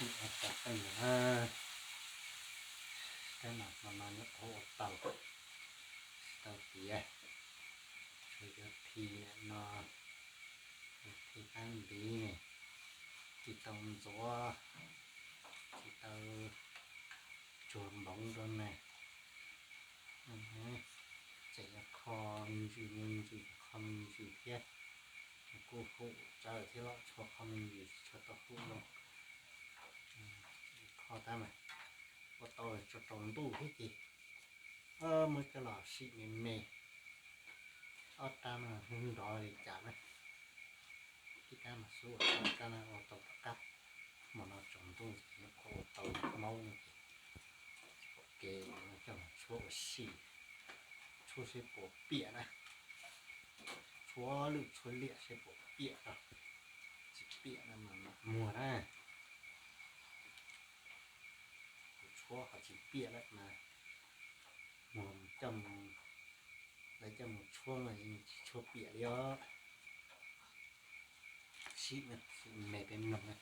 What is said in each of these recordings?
Ua tau qeej lawm na. Kab no hmo no nyuam qhuav ua tau, tsis tau tiav. Tshuav cov thi no, thi kab npiv, tsis tau ntxuav, tsis tau tsuag npoov rau na. Tseem yuav kho me ntsis me ntsis, kho me ntsis thiab. Kuj hum tsawv thiab los tshuav kho me ntsis tsis tshua tau hum zoo. Kho tab mas ua tau tso rau ntuj thiab ces muab coj los sim me me. Ob rab no hnub nrov li cas na. Tib rab mas xub ua tau, rab no ua tau tom qab. Hmo no tsaus ntuj ces nyuam qhuav ua tau maub no ces pom kev coj los tshuab ua si, tshuab seb puas piam na. Tshuab lwj tshuab liam seb puas piam rau. Tsis piam no mas mam muag na. Kuv tshuab qhov tsis piam lawm mas muag coj mus, lawv coj mus tshuab mas yeej tsis tshuab piam li os. Sim, sim me peb mloog na.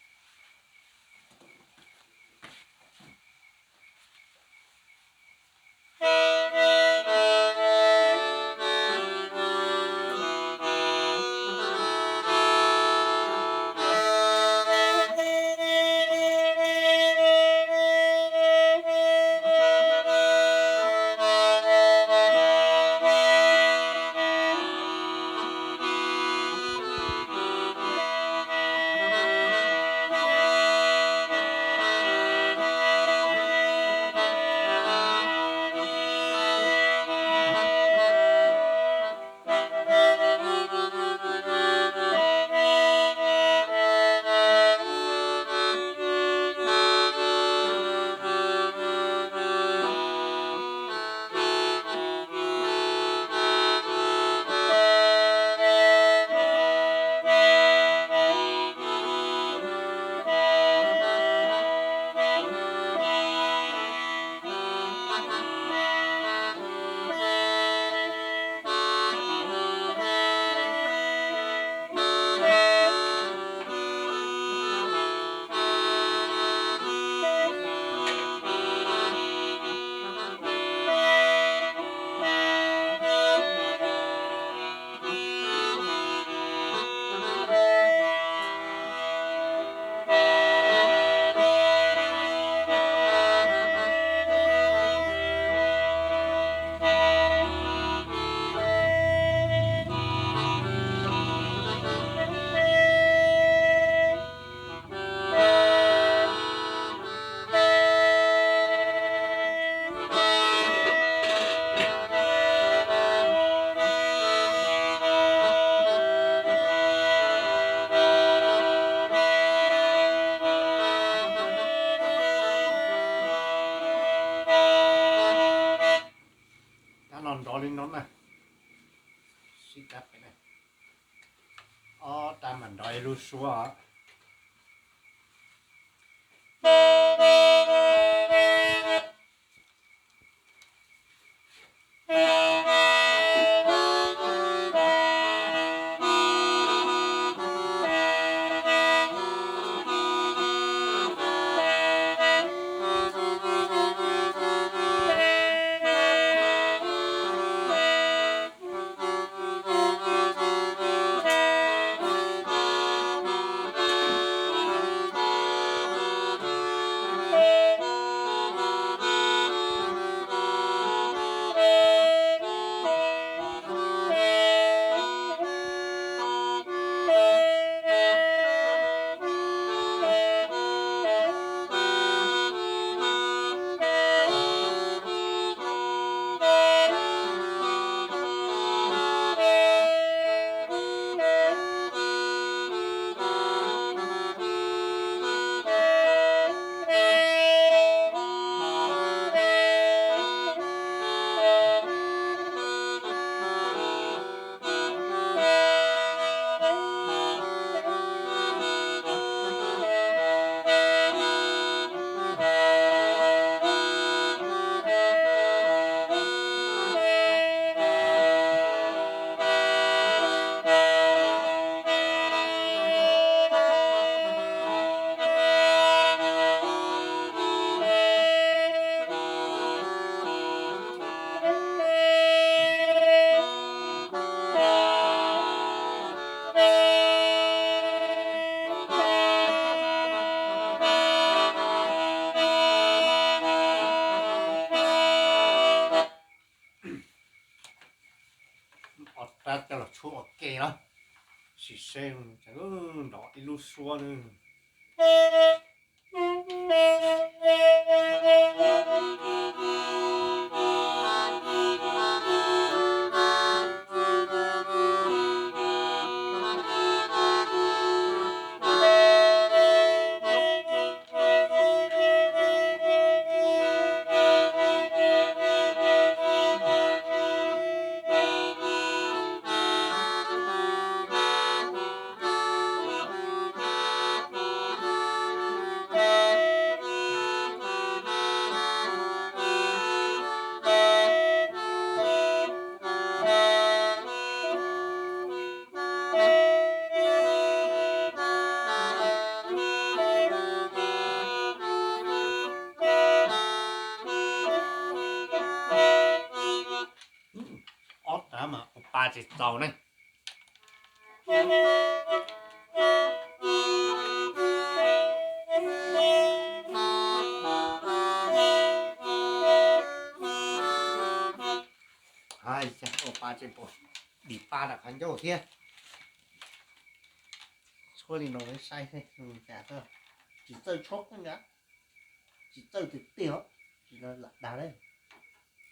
Rab no nrov li no na. Sib rab pem na. Ob rab mas nrov ib lub suab os. Ua ke los sim seb, nrov ib lub suab na. Ob rab mas ua pa tsis txaus ne. Ua pa tsis pom dim pa nram qhov ncauj thiab. Tshuab li no saib, tsis txawj tshuab koj nkav, tsis txawj tiag tiag, tsis lam dag.